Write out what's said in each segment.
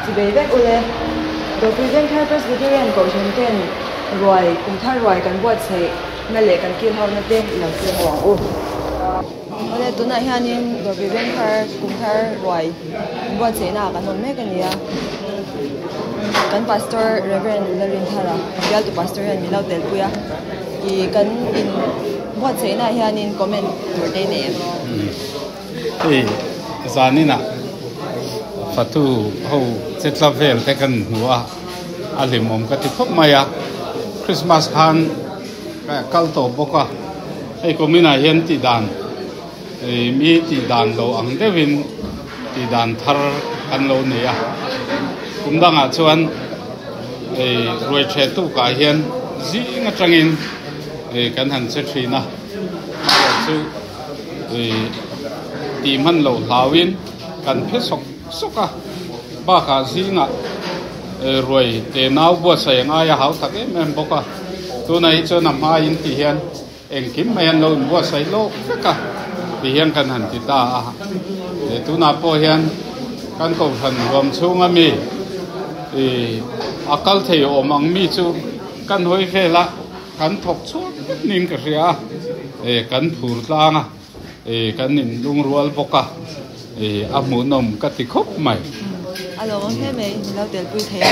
Chibei vek ule. Dawrpui Vengthar Presbyterian Kohhran ten ruai, kum thar ruai kan buatsaih na leh kan kil ho na te i lo thlir ho ang u. Awle tunah hianin Dawrpui Vengthar kum thar ruai buatsaih na ah kan awm mek a ni a. Kan Pastor Reverend Lalrinthara, bialtu Pastor hian min lo telpui a. Ih kan in buatsaih na ah hianin comment tur te i nei em? Hei zaninah fatu ho che tla vel te kan hmu a, a hlimawm ka ti khawp mai a, Christmas khan kal tawh bawk a, hei kuminah hian tih dan ih mi tih dan lo ang deuhin tih dan thar kan lo nei a, kum dangah chuan ih ruai ṭhe tukah hian zing aṭangin ih kan han che ṭhin a, amaherawhchu. Tih hman loh hlauin kan phe sawk sawk a, bakah zingah ruai te nau buatsaih a ngai a hau tak em em bawk a, tunah hi chuan a hmain ti hian engkim mai an lo inbuatsaih lawk vek a ti hian kan han ti ta a, tunah pawh hian kan kohhran huam chhunga mi a kal thei awm ang mi chu kan hawi vel a. Kan thawk chhuak vek niin ka hria a, eh kan phur tlang a, eh kan inlungrual bawk a, eh a hmuhnawm ka ti khawp mai. A lo awm hle mai, min lo telpui thei a.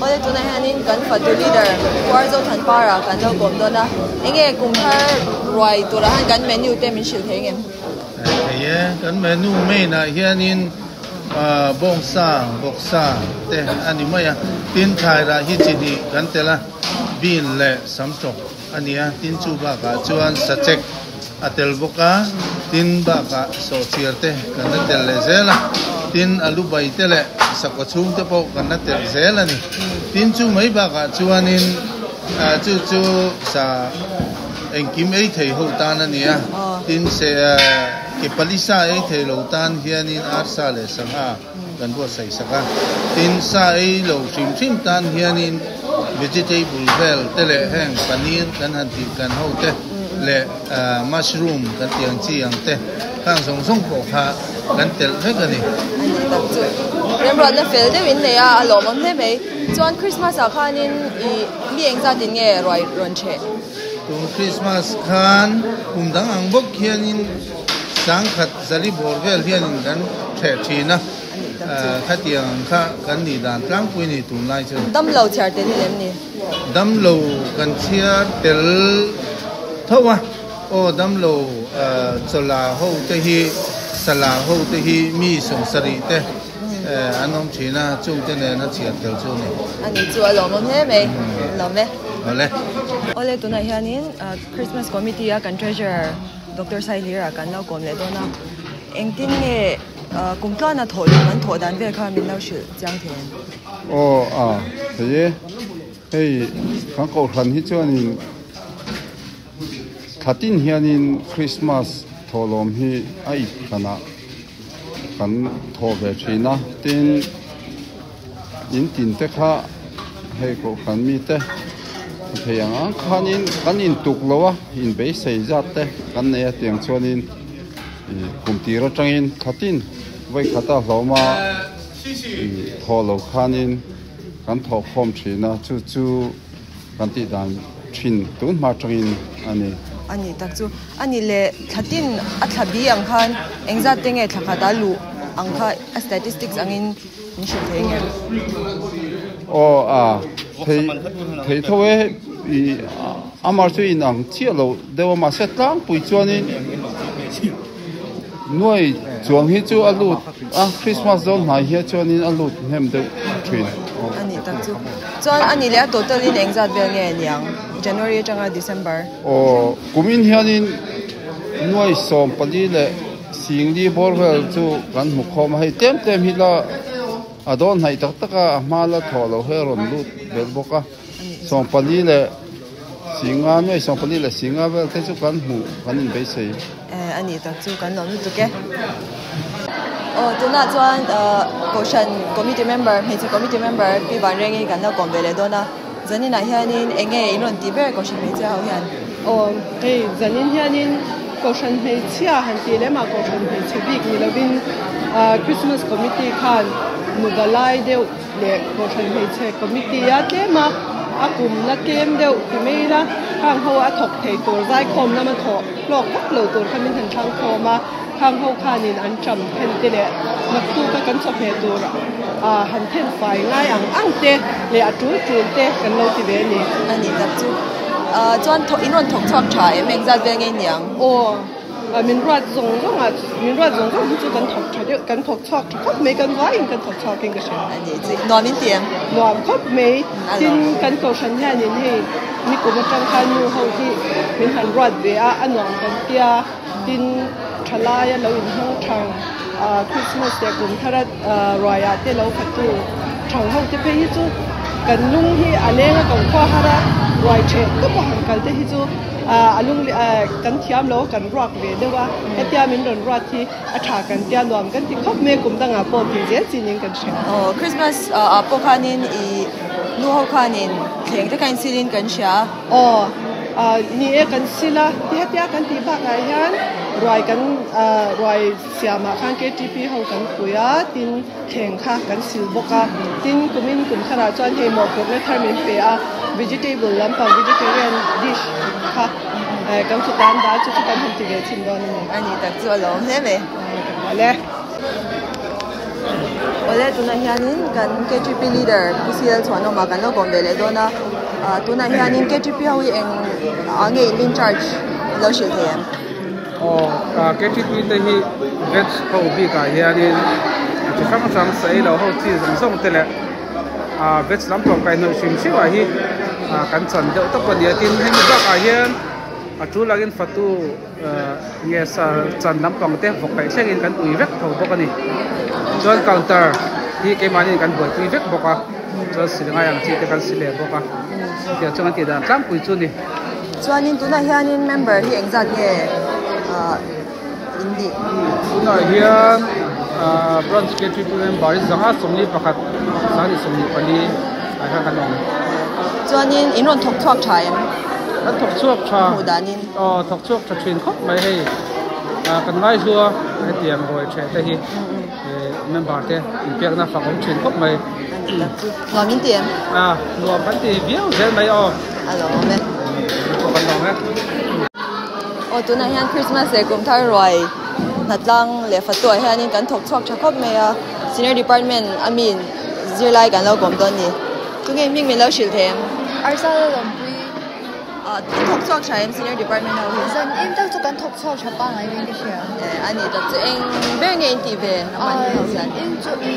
Awle tunah hianin kan fatu leader Puar Zothanpara kan lo kawm dawn a, enge kum thar ruai turah hian kan menu te min hrilh thei ngem? Thei e, kan menu main ah hianin bawngsa, vawksa te a ni mai a, tin thlairah hi chi hnih kan tel a. Bean leh samtawk a ni a, tin chu bakah chuan sachek a tel bawk a, tin bakah sawhchiar te kan la tel leh zel a, tin alu bai te leh sakhaw chhung te pawh kan la tel zel a ni. Tin chu mai bakah chuanin chu chu sa engkim ei thei ho tan a ni a, tin se ke pali sa ei thei lo tan hianin arsa leh sangha kan buatsaih sak a, tin sa ei lo hrim hrim tan hianin vegetable vel te leh heng paneer kan han tih kan ho te leh mushroom kan tih ang chi ang te khang zawng zawng pawh kha kan telh vek a ni. A ni tak chu remruatna fel deuh in nei a, a lawmawm hle mai. Chuan Christmas ah khanin ih mi engzat in nge ruai rawn ṭheh? Tun Christmas khan kum dang ang bawk hianin Sangkhat zali bawr vel hianin kan ṭheh ṭhin a, khatiang ang kha kan nih dan tlangpui ni tunlai chu. Damlo chhiar tel hi lem ni? Damlo kan chhiar tel tho a, aw damlo chawla ho te hi, sala ho te hi mi sawmsarih te an awm ṭhin a, chungte nena chhiar tel chu a ni. A ni chu a lawmawm hle mai, a lawm e. Awle. Awle tunah hianin Christmas committee a kan treasurer Doctor Sailira kan lo kawm leh dawn a, engtin nge kum tluana thawh lawm an thawh dan vel kha min lo hrilh chiang thei em? Aw a, thei e, hei kan kohhran hi chuanin thlatin hianin Christmas thawhlawm hi a ip hranah kan thawh ve thin a, tin In tin te kha hei kohhran mite thei ang ang khanin kan intuk lo a inbeisei zat te kan nei a tiang chuanin ih kum tir atangin khatin vawi khata hlawm a ih thawh lo khanin kan thawh khawm thin a chu chu kan tih dan thin tun hma atangin a ni. A ni tak chu a ni leh thla tin a thla bi ang khan engzat te nge thla khat a luh ang kha a statistics angin Min hrilh thei nge? Aw a, thei thei tho e, i amar chu in ang chiah lo deuh a mahse tlangpui chuanin nuai chuang hi chu a lut a Christmas dawn hnai hian chuanin a lut hnem deuh thin. A nih tak chu. Chuan a nih leh a total in engzat vel nge niang January atanga December? Aw kumin hianin nuai 14 leh Singli bawr vel chu kan hmu khawm a, hei tlem tlem hi la a dawn hnaih tak tak a, a hma la thawh loh hi a rawn lut belh bawk a, 14 leh singa nuai 14 leh singa vel te chu kan hmuh kan inbeisei. Eh a nih tak chu kan lo lutuk e. Aw tunah chuan Kohhran committee member hmeichhe committee member Pi Vanrengi kan lo kawm ve leh dawn a, zaninah hianin eng nge in rawn tih ber Kohhran hmeichhia ho hian? Aw hei zanin hianin Kohhran hmeichhia han tih lem ah Kohhran hmeichhe bik ni lovin. Christmas committee khan nuva lai deuh leh kohhran hmeichhe committee a tlem a a kum la tlem deuh ti mai ila khang ho a thawk thei tur zaikhawm lama thawh hlawk vak lo tur kha min han thlang khawm a khang ho khanin an ṭam then te leh naktuk a kan chawhmeh tur ah han then fai ngai ang ang te leh a tul tul te kan lo ti ve a ni. A ni tak chu chuan in rawn thawk chhuak tha em engzat vel nge niang? Aw. Min ruat zawng zawng ah min ruat zawng zawng hi chu kan thawk tha deuh kan thawk chhuak tha khawp mai kan vaiin kan thawk chhuak in ka hria. A ni chi nuam in ti em? Nuam khawp mai tin kan kohhran hianin hei nikum atang khan nu ho hi min han ruat ve a a nuam kan tia tin thalai a lo inhmang thang Christmas leh kum thar a ruai ah te lo fatu thang ho te phei hi chu kan lung hi a leng a kan khua har a ruai theh tawp a han kal te hi chu A lung kan thiam lo kan ruak ve deuh a, hetia min rawn ruat hi a tha kan tia nuam kan ti khawp mai kum dangah pawh tih zel chin in kan hria. Aw Christmas ah pawh khanin i nu ho khanin thleng te kha in sil in kan hria. Aw ni e kan sil a, ti hetia kan tih bakah hian ruai kan ruai siamah khan KTP ho kan pui a, tin thleng kha kan sil bawk a, tin kumin kum tharah chuan hei mawhphurhna thar min pe a, vegetable lampang vegetarian dish kha kan chutan dah chu chu kan han ti ve chhin dawn a ni. A ni tak chu a lawm hle mai. Awle. Awle tunah hianin kan KTP leader Pu CL Chhuanawma kan lo kawm ve leh dawn a, tunah hianin KTP ho hi eng ah nge in in charge in lo hrilh thei em? Aw, KTP te hi veg ho bikah hianin chi hrang hrang saei lo ho chi zawng zawng te leh veg lampang kaihhnawih hrim hrim ah hi kan chan deuh tawp a ni a, tin hemi bakah hian a tul angin fatu nge sa chan lampang te vawk kaih thlengin kan ui vek tho bawk a ni. Chuan counter hi keimahniin kan buaipui vek bawk a, chuan silngai ang chi te kan si leh bawk a, chutiang chuan kan tih dan tlangpui chu a ni. Chuanin tunah hianin member hi engzat nge in nih? Tunah hian branch KTP member hi zanga 41 24 ah hian kan awm. Chuanin in rawn thawk chhuak tha em? Kan thawk chhuak tha. Hmuh danin. Aw thawk chhuak tha thin khawp mai hei. Kan ngaihlu a hetiang ruai theh te hi member te inpekna fak awm thin khawp mai. Nuam in ti em? Nuam kan ti viau zel mai aw. A lawm e. Pawh kan lawm e. Aw tunah hian Christmas leh kum thar ruai hnatlang leh fatuah hianin kan thawk chhuak tha khawp mai a. Senior department a mi zirlai kan lo kawm dawn ni. Tunge hming min lo hrilh thei em? Arsa la lawmpui. In thawk chhuak tha em senior department ho hi? Zan in tak chu kan thawk chhuak tha pangngai in ka hria. A ni tak chu eng ber nge in tih ve? Zan in chu i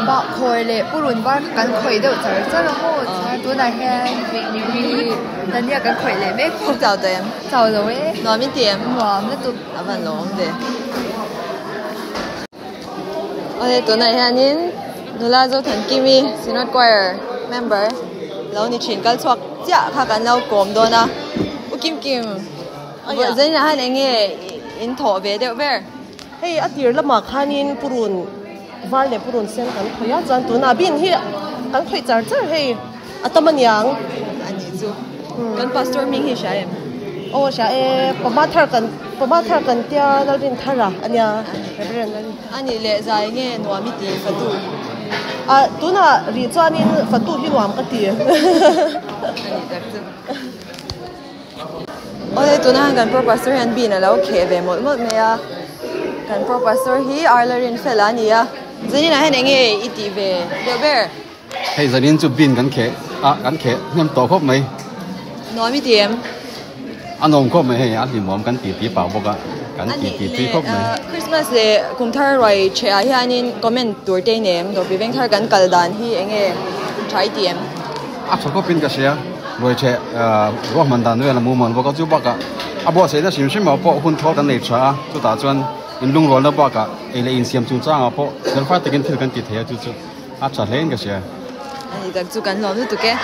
bah khawi leh purun var kha kan khawih deuh char char a maw chuan tunah hian i dania kan khawih leh mek bawk. Chau tawh em? Chau lo e. Nuam in ti em? Nuam lutuk. A van lawm ve. Awle tunah hianin nula Zothankimi Synod Choir member lo ni thin kal chhuak chiah kha kan lo kawm dawn a U Kim Kim zaninah hian eng nge in thawh ve deuh ber? Hei a tir lamah khanin purun var leh purun sen kan khawih a chuan tunah bin hi kan khawih char char hei a tam aniang. A nih chu kan pastor hming hi hria em? Aw hria e pama thar kan pama thar kan tia Lalrin thar a ania Reverend Lalrin. A nih leh zai nge nuam i ti fatu? A tunah rih chuanin fatu hi nuam ka ti. A nih tak chu. Awle tunah hian kan pro pastor hian bean a lo kheh ve mawlh mawlh mai a kan pro pastor hi Arlarin fel a ni a zaninah hian eng nge i tih ve deuh ber? Hei zanin chu bean kan kheh a kan kheh hnem tawh khawp mai. Nuam i ti em? A nuam khawp mai hei a hlimawm kan ti ti pah bawk a kan ti ti tui khawp mai. Christmas leh kum thar ruai ṭheh ah hianin comment tur te i nei em? Dawrpui veng thar kan kal dan hi eng nge ṭha i ti em? A ṭha khawpin ka hria. Ruai ṭheh ruahman dan vel a mumal bawk a chu bakah a buatsaihna hrim hrim ah pawh hun thawl kan nei ṭha a chutah chuan inlungrualna bakah ei leh insiam chungchangah pawh felfai takin thil kan ti thei a chu chu. A tha hle in ka hria. A ni tak chu kan hlawm lutuk e.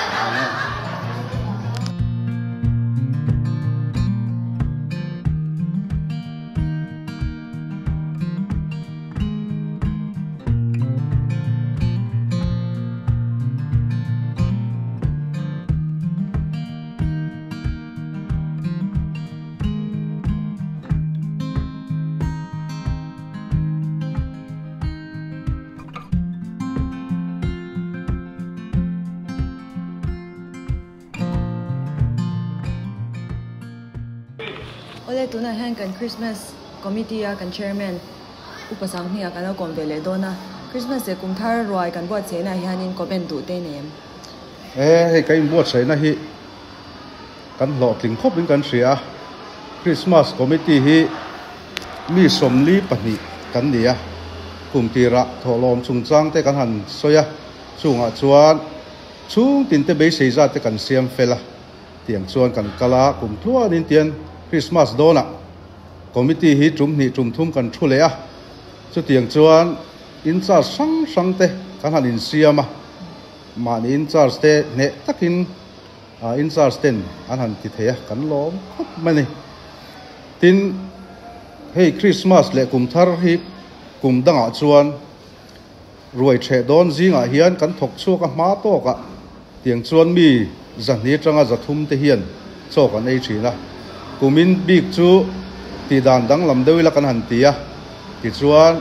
Awle tunah hian kan Christmas Committee a kan Chairman Upa Sanghnia kan lo kawm ve leh dawn a, Christmas leh kum thar ruai kan buatsaihna ah hianin comment duh te nei em? E, hei ka inbuatsaihna hi kan hlawhtling khawpin kan hria a, Christmas Committee hi mi 42 kan ni a, kum tirah thawhlawm chungchang te kan han sawi a, chungah chuan chhung tin te beisei zat te kan siam fel a, tiang chuan kan kal a, kum tluanin tian Christmas dawnah Committee hi tum hnih tum thum kan thu leh a, chutiang chuan in charge hrang hrang te kan han insiam a, mahni in charge te hneh takin in charge ten an han ti thei a, kan lawm khawp mai a ni. Tin, hei Christmas leh kum thar hi kum dangah chuan ruai theh dawn zingah hian kan thawk chhuak a hma tawkah tiang chuan mi 200 atanga 300 te hian chaw kan ei thin a, kumin bik chu tihdan danglam deuh ila kan han ti a, tichuan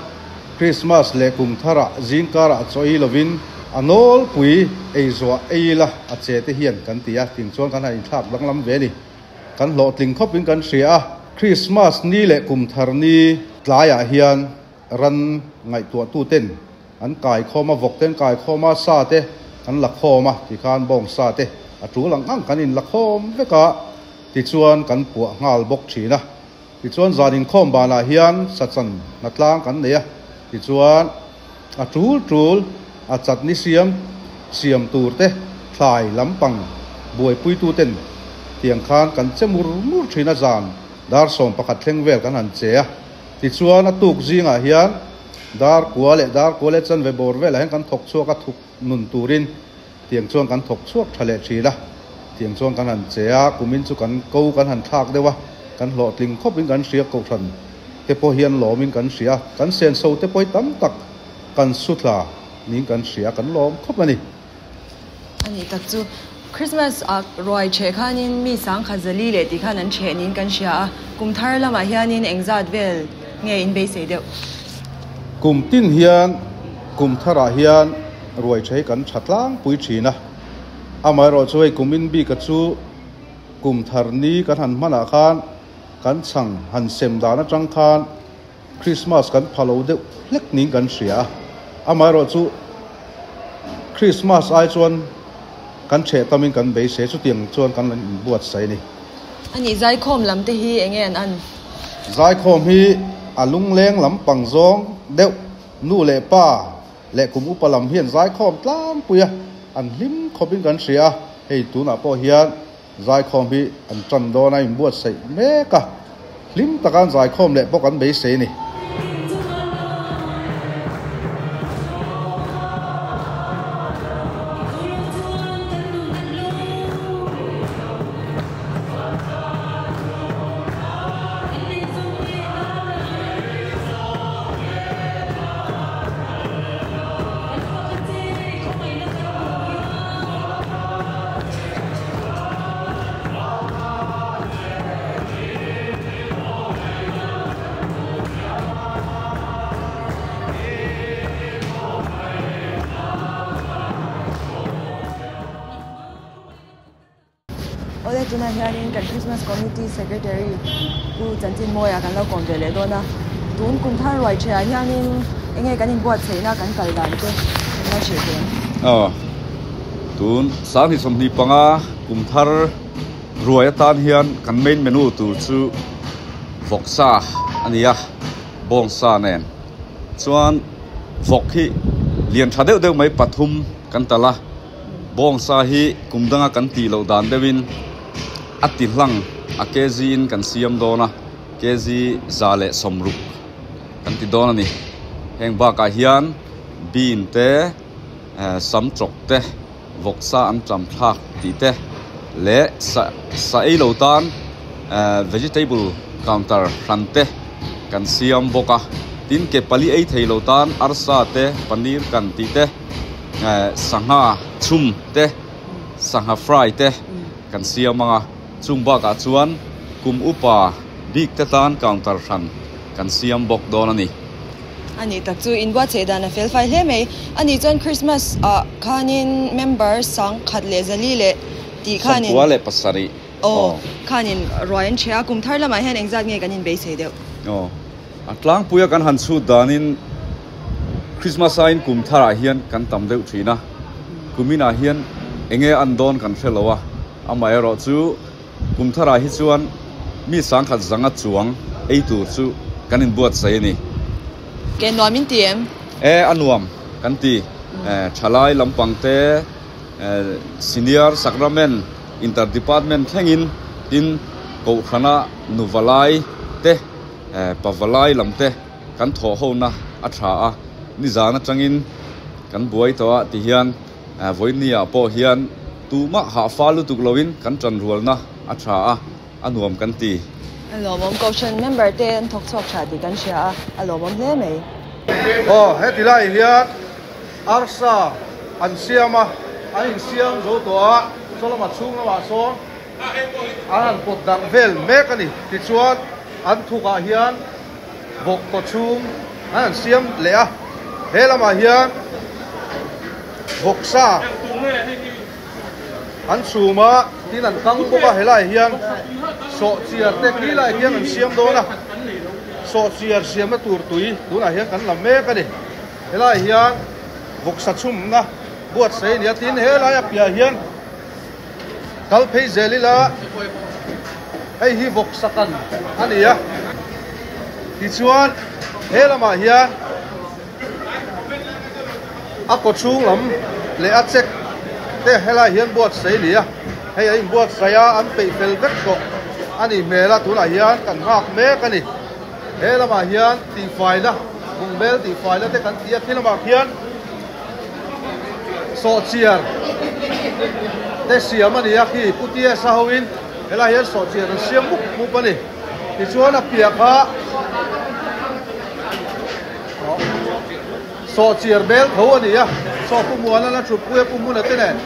Christmas leh kum tharah zingkarah chaw ei lovin a nawlpui ei zuah ei ila a che te hian kan ti a, ting chuan kan han inthlak danglam ve a ni. Kan hlawhtling khawpin kan hria a, Christmas ni leh kum thar ni tlaiah hian Ran ngaihtuahtuten an kai khawm a, vawk te an kai khawm a, sa te kan la khawm a, tikhan bawng sa te a tul ang ang kan inla khawm vek a, tichuan kan puah nghal bawk thin a. Tichuan zan inkhawm banah hian sachan hnatlang kan nei a, tichuan a tul tul a chatni siam siam tur te thlai lampang buaipuituten tiang khan kan che mur mur thin a, zan dar 11 thleng vel kan han che a. Tichuan a tuk zingah hian dar kua leh dar kua leh chanve bawr velah hian kan thawk chhuak a, thuk nun turin tiang chuan kan thawk chhuak tha leh thin a, tiang chuan kan han che a, kumin chu kan ko kan han thlak deuh a, kan hlawhtling khawpin kan hria, kohhran te pawh hian lawmin kan hria, kan senso te pawh hi tam tak kan su thla niin kan hria, kan lawm khawp a ni. A nih tak chu Christmas ah ruai chheh khanin mi sangkhat zali leh tih khan an chheh niin kan hria a, kum thar lamah hianin engzat vel nge in beisei deuh? Kum tin hian kum tharah hian ruai chhe hi kan tha tlangpui thin a, amaherawh chu hei kum in bika chu kum thar ni kan han hmanah khan kan chhang han sem dan atang khan Christmas kan pha lo deuh hlek niin kan hria a, amaherawh chu Christmas ai chuan kan chheh tamin kan beisei chutiang chuan kan la inbuatsaih a ni. A nih zaikhawm lam te hi enge an an? Zaikhawm hi a lungleng lampang zawng deuh nu leh pa leh kum upa lam hian zaikhawm tlangpui a, an hlim khawpin kan hria a, hei tunah pawh hian Zaikhawm hi an tan dawn a inbuatsaih mek a, hlim taka an zaikhawm leh bawk an beisei a ni. Awle tunah hianin kan Christmas Committee Secretary Pu Chanchinmawia kan lo kawm ve leh dawn a, tun kum thar ruai ṭhehah hianin enge kan inbuatsaihna kan kal dan te kan lo hrilh thei ang. Aw, tun 2025 kum thar ruai atan hian kan main menu tur chu vawksa a ni a, bawngsa nen chuan vawk hi lian tha deuh deuh mai pathum kan talh a, bawngsa hi kum danga kan tih loh dan deuhin a ti hlang a kg in kan siam dawn a, kg 160 kan ti dawn a ni. Heng bakah hian bean te sam chawk te vawksa an tam thlak tih te leh sa sa ei lo tan vegetable counter hran te kan siam bawk a, tin ke pali ei thei lo tan arsa te paneer kan tih te sangha chhum te sangha fry te kan siam ang a, chung bakah chuan kum upa bik te tan counter hran kan siam bawk dawn a ni. A nih tak chu inbuatsaih dan a fel fai hle mai. A nih chuan Christmas ah khanin member 140 leh tih khanin. 97. Aw, khanin ruai an ṭheh a, kum thar lamah hian engzat nge kan inbeisei deuh? Aw, a tlangpuia kan han chhut danin Christmas aiin kum tharah hian kan tam deuh ṭhin a, kuminah hian enge an dawn kan hre lo a, amaherawh chu kum tharah hi chuan mi sangkhat zanga chuang ei tur chu kan inbuatsaih a ni. Ke nuam in ti em? E, a nuam kan ti. Thalai lampang te, Senior Sacrament Inter Department thlengin tin Kohhrana Nuvalai te, Pavalai lam te kan thawh hona a tha a, nizan atangin kan buai tawh a tihian vawinia pawh hian tumah hahfa lutuk loin kan tanrualna a tha a, a nuam kan ti. A lawmawm Kohhran member te an thawk chhuak tha tih kan hria a, a lawmawm hle mai. Aw heti lai hian arsa an siam a, an insiam zo tawh a, chaw lamah chhung lamah sawn an han pawt darh vel mek a ni. Tichuan an thukah hian vawk kaw chhung an han siam leh a, he lamah hian vawksa an chhum a, tin an kang bawk a, helaiah hian sawhchiar te khi laiah hian an siam dawn a, sawhchiar siamna tur tui tunah hian kan la mek a ni. Helaiah hian vawksa chhumna buatsaih a ni a, tin helaia piahah hian kal phei zel ila hei hi vawksa kan a ni a, tichuan he lamah hian a kaw chhung lam leh a check te helaiah hian buatsaih a ni a, hei a inbuatsaih a an peih fel vek tawh a nih hmel a, tunah hian kan nghak mek a ni. He lamah hian tihfaina bungbel tihfaina te kan ti a, khi lamah khian sawhchiar te siam a ni a, khi Pu TS-a hoin helaiah hian sawhchiar an siam mup mup a ni. Tichuan a piah kha sawhchiar bel tho a ni a, saw Pu Muana la thutpui a Pu Hmuna te nen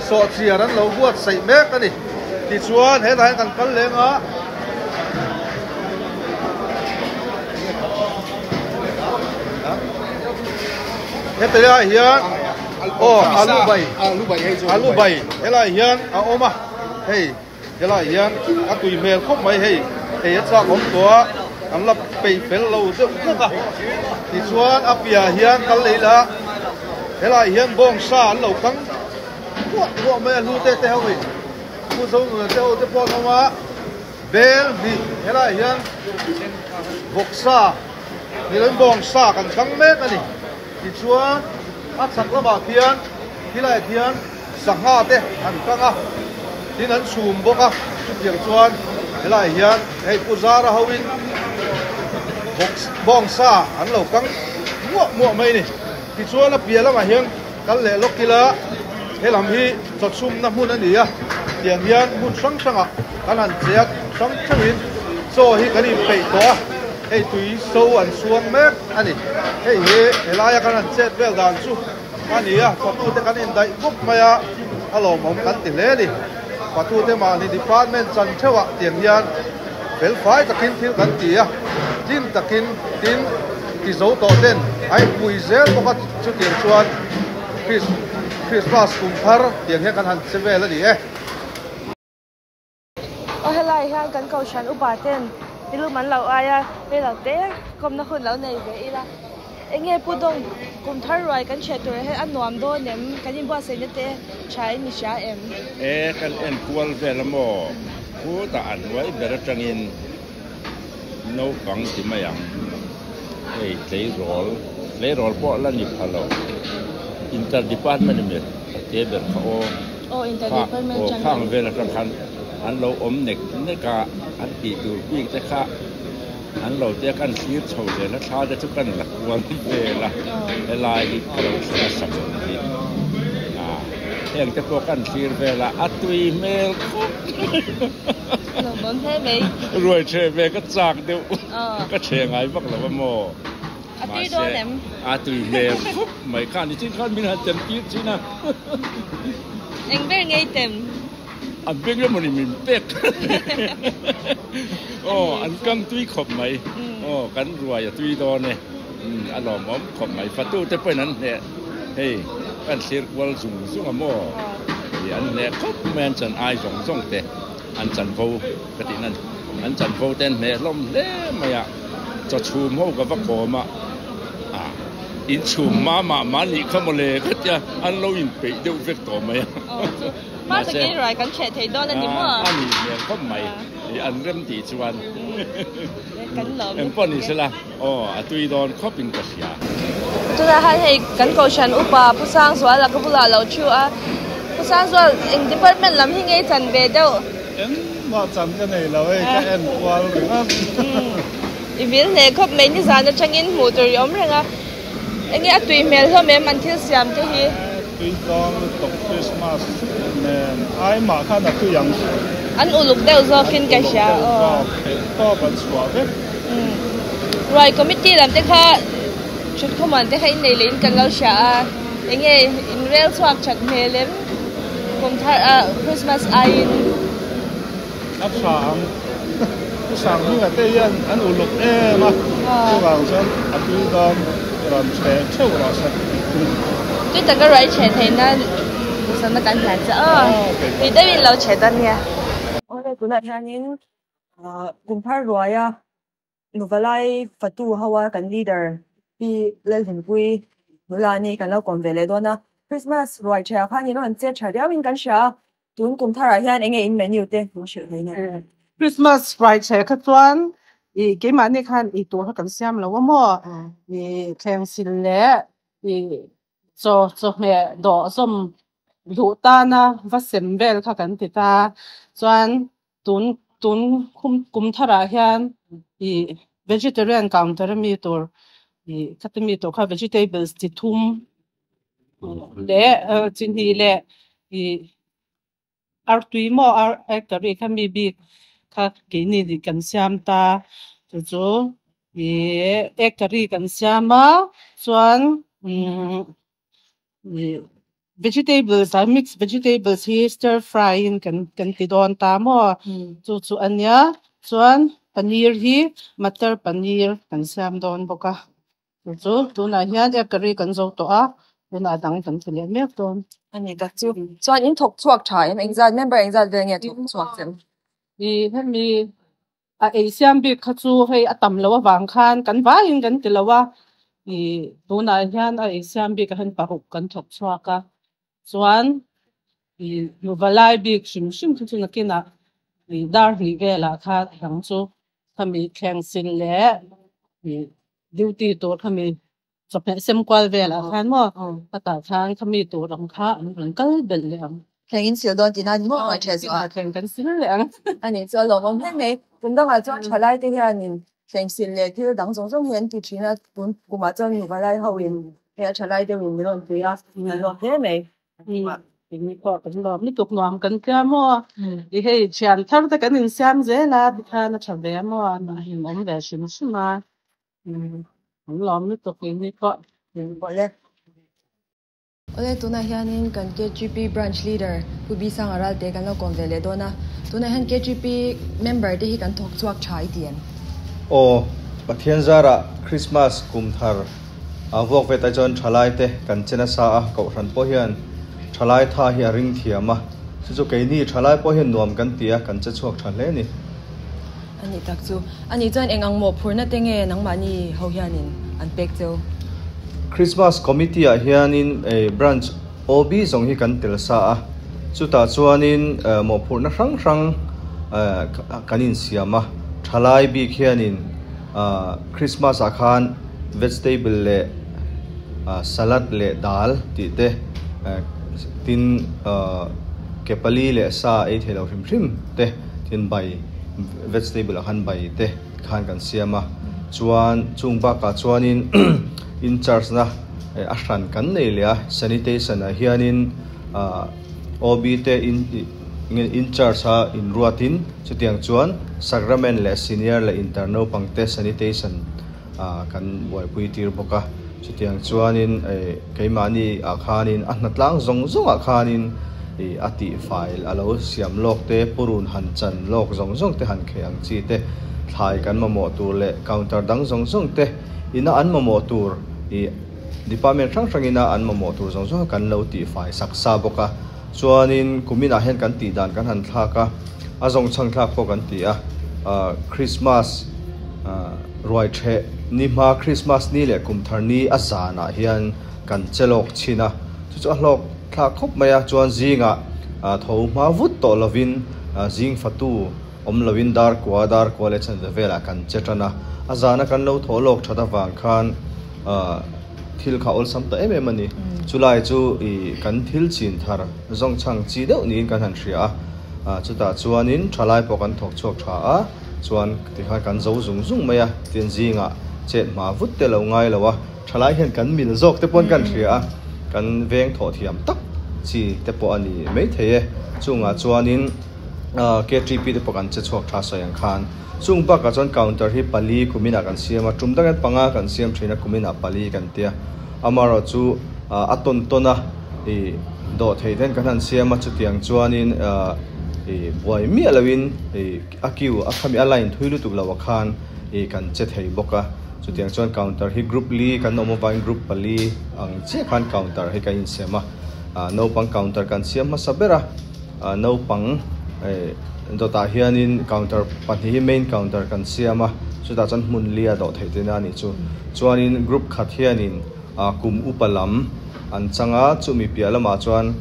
sawhchiar an lo buatsaih mek a ni. Tichuan hetah hian kan kal leng a. Hetlaiah hian aw alu bai alu bai helaiah hian a awm a hei helaiah hian a tui hmel khawp mai hei ei a chak awm tawh a an la peih fel lo deuh hlek a tichuan a piahah hian kal leh ila helaiah hian bawngsa an lo kang kuah kuah mai a hlute te ho in Pu Zonuna te ho te pawh an awm a. Bel hnih helaiah hian vawksa ni loin bawngsa kan chang mek a ni. Tichuan a chhak lamah khian khilaiah khian sangha te an kang a, tin an chhum bawk a. Chutiang chuan helaiah hian hei Pu Zara hoin bawngsa an lo kang muah muah mai a ni. Tichuan a piah lamah hian kal leh lawk ila helam hi chawchhumna hmun a ni a, tiang hian hmun hrang hrangah kan han che a, hrang hrangin chaw hi kan inpeih tawh a, hei tui so an chhuang mek a ni. Hei hi helaia kan han chet vel dan chu a ni a, patute kan indaih mup mai a, a lawmawm kan ti hle a ni. Patute mahni department chan theuhah tiang hian fel fai takin thil kan ti a, tlin takin tin ti zo tawh ten a inpui zel bawk a, chutiang chuan Christmas kum thar tiang hian kan han che vel a ni e. Aw helai hian kan kohhran upa ten tilum an lo ai a, hei lo te kawmna hun lo nei ve ila. Enge Pu Dawng kum thar ruai kan hriat tur hian a nuam dawn em? Kan inbuatsaihna te tha in i hria em? E kan en kual vel a maw? Khutah a hnuai ber atangin naupang ti mai ang. Hei tleirawl, tleirawl pawh la ni pha lo. Inter department emaw a te ber kha aw. Aw inter department atangin. Aw khang vel atang khan an lo awm nek nek a, an tih tur bik te kha. An lo te kan thlir chho zel a, thla te chu kan la kual vel a, helai hi ka lo thlir a savun hi a, heng te pawh kan thlir vel a, a tui hmel khawp mai. Lawmawm hle mai. Ruai chhe ve ka chak deuh, ka chhe ngai vak lo a maw. A tui dawn em? A tui hmel khawp mai, khan nichin khan min han tem tir thin a. Eng ber ngei tem? A beng emawni min pek aw an kang tui khawp mai aw kan ruai a tui dawn e a lawmawm khawp mai fatu te pawhin an hneh hei kan thlir kual zung zung a maw an hneh khawp mai an chan ai zawng zawng te. An chanvo ka tih nan an chanvo te an hneh hlawm hle mai a, chaw chhum ho ka va kawm a, a in chhum hma mah mah nih kha mawle ka tia an lo inpeih deuh vek tawh mai a. Hma takin ruai kan chheh thei dawn a ni maw? A nih hmel khawp mai, an rem tih chuan engpawh ni sela aw a tui dawn khawp in ka hria. Tunah hian hei kan kohhran upa Pu Sangzuala ka bulah lo thu a, Pu Sangzual eng department lam hi ngei chan ve deuh? Engmah chan ka nei lo hei ka en kual ringawt. I vil hle khawp mai nizan atangin hmuh tur i awm reng a. Enge a tui hmel hlawm em an thil siam te hi? Tui tlawng lutuk Christmas nen ai mah khan a tui ang. An uluk deuh zawkin ka hria aw. Uluk deuh zawk theih tawp an chhuah vek. Ruai committee lam te kha thut khawmuan te kha in nei leh in kan lo hria a, enge in rel chhuak that hmel em kum thar ah Christmas aiin. A tha ang. Pu Sanghminga te hian an uluk em a, chuvang chuan a tui dawn rawn chhe theuh rawh se. Tui taka ruai chhe theih nan duhsakna kan hlan che aw. Tui deuhin lo chhe dawn nia. Awle tunah hianin kumthar ruaia Nuvalai fatu hoa kan leader Pi Lalhlimpui nula ni kan lo kawm ve leh dawn a. Christmas ruai ṭheh khan in rawn chet ṭha riauin kan hria a, tun kum tharah hian enge in menu te min hrilh thei nen? Christmas ruai ṭheh kha chuan i keimahni khan ei tur kha kan siam lo a maw? I thleng sil leh i chaw chawhmeh dawh zawm duh tana va sem vel kha kan ti ta. Chuan tun tun khum kum tharah hian ih vegetarian counter a mi tur ih khati mi tur kha vegetables chi thum leh chi hnih leh ih artui maw ar egg curry kha mi bik kha keini nih kan siam ta chu chu ih egg curry kan siam a chuan umm ih. Vegetables ah mixed vegetables hi stir fry in kan kan ti dawn ta maw chu chu a nia chuan paneer hi matar paneer kan siam dawn bawk a chu chu tunah hian egg curry kan zo tawh a tunah a dang kan ti leh mek dawn. A ni tak chu chuan in thawk chhuak tha em engzat member engzat vel nge thawk chhuak che u? Ih hemi A ei siam bik kha chu hei a tam loh avang khan kan vaiin kan ti lo a, ih tunah hian a ei siam bik ah hian paruk kan thawk chhuak a, chuan ih nuva lai bik hrim hrim kha chu nakinah ih dar hnih velah khan a dang chu khami thleng sil leh ih duty tur khami chawhmeh sem kual velah khan maw khatah khan khami tur ang kha an rawn kal belh leh ang. Thleng in sil dawn tihna ni maw a ṭheh zawh a? Thleng kan sil leh ang. A nih chu a lawmawm hle mai. Kum dangah chuan ṭhalai te hianin thleng sil leh thil dang zawng zawng hi an ti ṭhin a, tun kumah chuan nupa lai ho in hei a ṭhalai deuhin min rawn pui a, a lawm hle mai. Engni pawh kan lawm lutuk nuam kan tia maw? I hei ṭhian thar te kan insiam zel a tikhan a ṭha ve maw? A hlimawm ve hrim hrim a. An lawm lutuk in ni pawh. Awle. Awle tunah hianin kan KGP branch leader Pu B Sanga Ralte kan lo kawm ve leh dawn a. Tunah hian KGP member te hi kan thawk chhuak tha i ti em? Aw, Pathian zarah Christmas kum thar a vuak ve ta chuan thalai te kan che nasa a, Kohhran pawh hian thalai tha hi a ring thiam a, chu chu keini thalai pawh hian nuam kan ti a, kan che chhuak tha hle a ni. A nih tak chu. A nih chuan eng ang mawhphurhna te nge nangmahni ho hianin an pek cheu? Christmas Committee ah hianin Branch OB zawng hi kan tel sa a, chutah chuanin mawhphurhna hrang hrang kan insiam a, thalai bik hianin Christmas ah khan vegetable leh salad leh dal tih te tin ke pali leh sa ei thei lo hrim hrim te tin bai vegetable ah khan bai te khan kan siam a chuan chung bakah chuanin in charge na a hran kan nei leh a sanitation ah hianin ah OB te in in charge a in ruatin chutiang chuan sacrament leh senior leh inter naupang te sanitation ah kan buaipui tir bawk a chutiang chuanin eh keimahni ah khanin a hnatlang zawng zawng ah khanin ih a tih file a lo siam lawk te purun han chan lawk zawng zawng te han kheh ang chi te thlai kan mamawh tur leh counter dang zawng zawng te ina an mamawh tur ih department hrang hrang ina an mamawh tur zawng zawng kan lo tih fai sak sa bawk a chuanin kumin ah hian kan tih dan kan han thlak a. A zawng chhang thlak pawh kan ti a, Christmas ruai theh ni hma Christmas ni leh kum thar ni a zanah hian kan che lawk chhin a, chu chu a hlawk thlak khawp mai a, chuan zingah tho hma vut tawh lovin zing fatu awm lovin dar kua dar kua leh chanve velah kan che tan a, a zana kan lo thaw lawk that avang khan thil kha awlsam ta em em a ni. Chulai chu ih kan thil chin thar zawng chhang chi deuh niin kan han hria a. Chutah chuanin thalai pawh kan thawk chhuak tha a, chuan tikhan kan zo zung zung mai a, tin zingah chet hma vut te lo ngai lo a, thalai hian kan mil zawk te pawn kan hria a, kan veng thawh thiam tak chi te pawh a ni maithei e. Chungah chuanin KTP te pawh kan che chhuak tha sawi ang khan. Chung bakah chuan counter hi pali kuminah kan siam a, tum dangin panga kan siam thin a, kuminah pali kan tia. Amaherawhchu a tawn tawn a. I dawh theih ten kan han siam a, chutiang chuanin i buai miah loin i a queue a khami a line thui lutuk loh ah khan i kan che thei bawk a, chutiang chuan counter hi group li kan awm avangin group pali ang chiah khan counter hi kan insiam a, naupang counter kan siam hmasa ber a, naupang dawtah hianin counter pahnih hi main counter kan siam a, chutah chuan hmun li a dawh theih tihna a nih chu, chuanin group khat hianin kum upa lam an chang a, chumi piah lamah chuan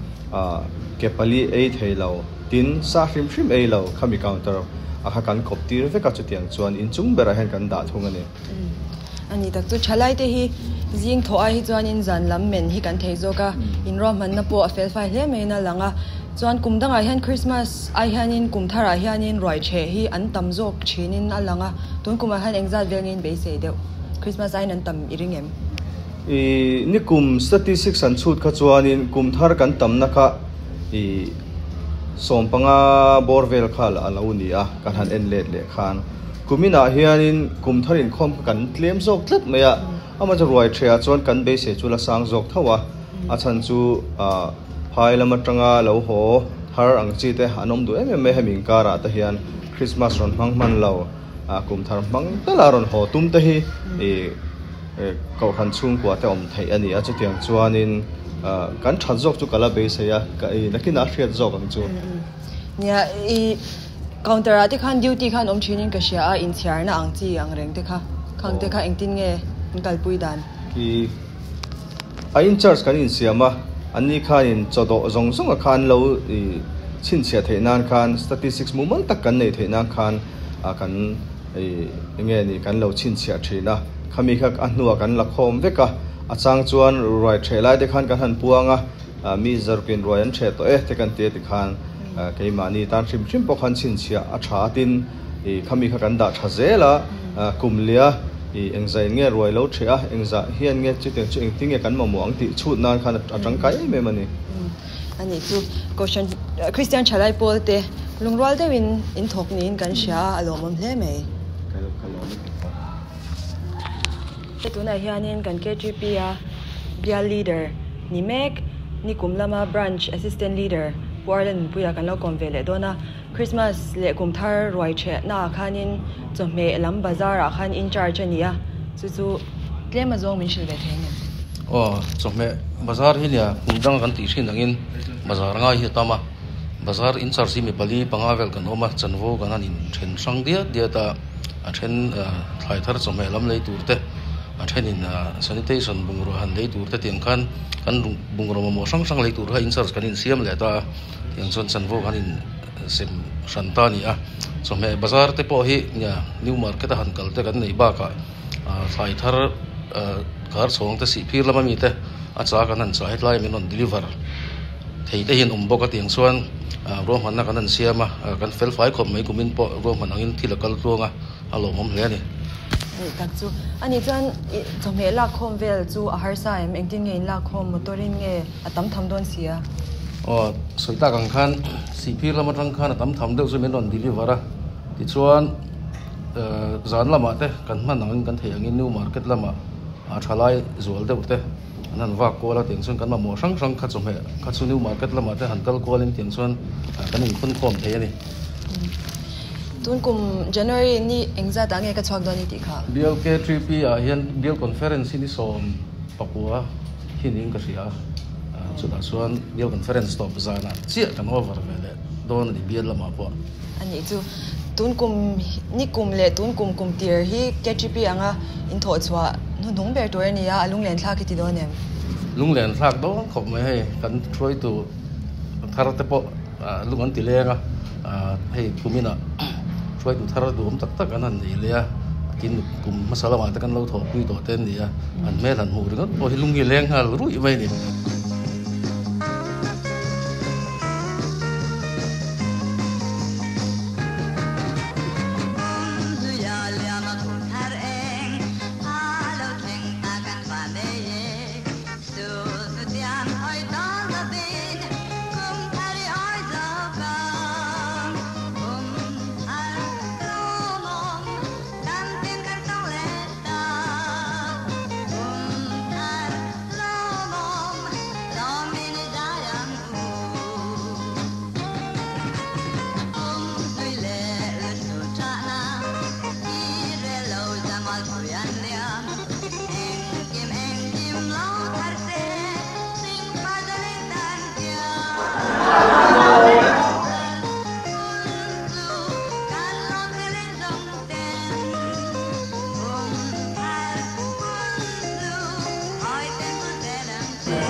ke pali ei thei lo, tin sa hrim hrim ei lo khami counter a kha kan kawp tir vek a, chutiang chuan inchung berah hian kan dah thung a ni. A ni tak chu thalai te hi zing thawh ai hi chuanin zan lam men hi kan thei zawk a, inruahmanna pawh a fel fai hle maiin a lang a, chuan kum dangah hian Christmas ai hianin kum tharah hianin ruai chheh hi an tam zawk thinin a lang a, tun kumah hian engzat vel nge in beisei deuh? Christmas aiin an tam i ring em? I nikum statistics an chhut kha chuanin kum thar kan tamna kha i sawmpanga bawr vel kha a lo ni a, kan han en let leh khan. Kuminah hianin kum thar inkhawm kha kan tlem zawk tlat mai a, amah chu ruai ṭhehah chuan kan beisei chu la sang zawk tho a, a chhan chu phai lam aṭanga lo haw thar ang chi te an awm duh em em mai hemi inkarah te hian Christmas rawn hmang hman lo. Kum thar hmang tala rawn haw tum te hi ih kohhran chhungkua te awm theih a ni a, chutiang chuanin kan that zawk chu ka la beisei a, ka ih nakinah a hriat zawk ang chu. Nia, ih counter ah te khan duty khan awm thinin ka hria a, inchhiarna ang chi ang reng te kha, khang te kha engtin nge an kalpui dan? Ih a in charge kan insiam a, anni khanin chawdawh zawng zawng a khan lo ih chhinchhiah theih nan khan statistics mumal tak kan neih theih nan khan a kan ih enge ni kan lo chhinchhiah thin a, khami kha a hnuah kan la khawm vek a, a chang chuan ruai theh lai te khan kan han puang a, mi zarukin ruai an theh tawh e te kan tia tikhan keimahni tan hrim hrim pawh khan chhinchhiah a tha a tin ih khami kha kan dah tha zel a, kum lia ih engzah in nge ruai lo theh a, engzah hian nge chutiang chu engtin nge kan mamawh ang tih chhut nan khan a tangkai em em a ni. A nih chu Kohhran Kristian Thalai Pawl te lungrual deuhin in thawk niin kan hria a, a lawmawm hle mai. He tunah hianin kan KTP a bial leader ni mek, nikum lama branch assistant leader Pu Arlen Nunpuia kan lo kawm ve leh dawn a. Christmas leh kum thar ruai thehnaah khanin chawhmeh lam bazar ah khan in charge a ni a, chu chu tlem a zawng min hrilh ve thei a ni. Aw, chawhmeh bazar hi nia hmun dang kan tih thin angin bazar ngai hi a tam a, bazar in charge hi mi pali panga vel kan awm a, chanvo kan han in then hrang diat diat a, a then thlai thar chawhmeh lam lei tur te, a thenin sanitation bungrua han lei tur te tiang khan kan bungrua mamawh hrang hrang lei tur kha in charge kan insiam leh ta a. Tiang chuan chanvo kan in sem hran ta a ni a, chawhmeh bazar te pawh hi nia new market a han kal te kan nei bakah thlai thar kar chhawng te sih phir lama mi te a cha kan han chah hetlai min rawn deliver thei te hi an awm bawk a tiang chuan ruahmanna kan han siam a kan fel fai khawp mai kumin pawh ruahman angin thil a kal tluang a a lawmawm hle a ni. Nih tak chu a nih chuan chawhmeh lak khawm vel chu a harsa em engtin nge in lak khawm motor in nge a tam tham dawn si a. Aw, sawi tak ang khan Sihphir lam atang khan a tam tham deuh chu min rawn deliver a, tichuan zan lamah te kan hman angin kan theih angin new market lamah a thalai zual deuh te an han vak kual a, tiang chuan kan mamawh hrang hrang kha chawhmeh kha chu new market lamah te han kal kualin tiang chuan kan inkhun khawm thei a ni. Tun kum January ni engzat ah nge ka chhuak dawn i tih kha? BLK3P ah hian Bial Conference hi ni 19 hi niin ka hria a. Chutah chuan Bial Conference tawp zanah chiah kan over ve leh dawn a ni bial lamah pawh. A nih chu, tun kum ni kum leh tun kum kum tir hi KTP anga in thawh chhuah hnuhnung ber tur a ni a, a lunglen thlak hi ti dawn em? Lunglen thlak dawn khawp mai hei, kan hruaitu thar te pawh lung an ti leng a, hei kuminah hruaitu thar duhawm tak tak an han nei leh a, tin kum hmasa lamah te kan lo thawhpui tawh te an ni a, an hmel han hmuh ringawt pawh hi lung hi leng nghal ruih mai a ni.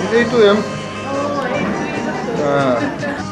In ei tu em? Aw.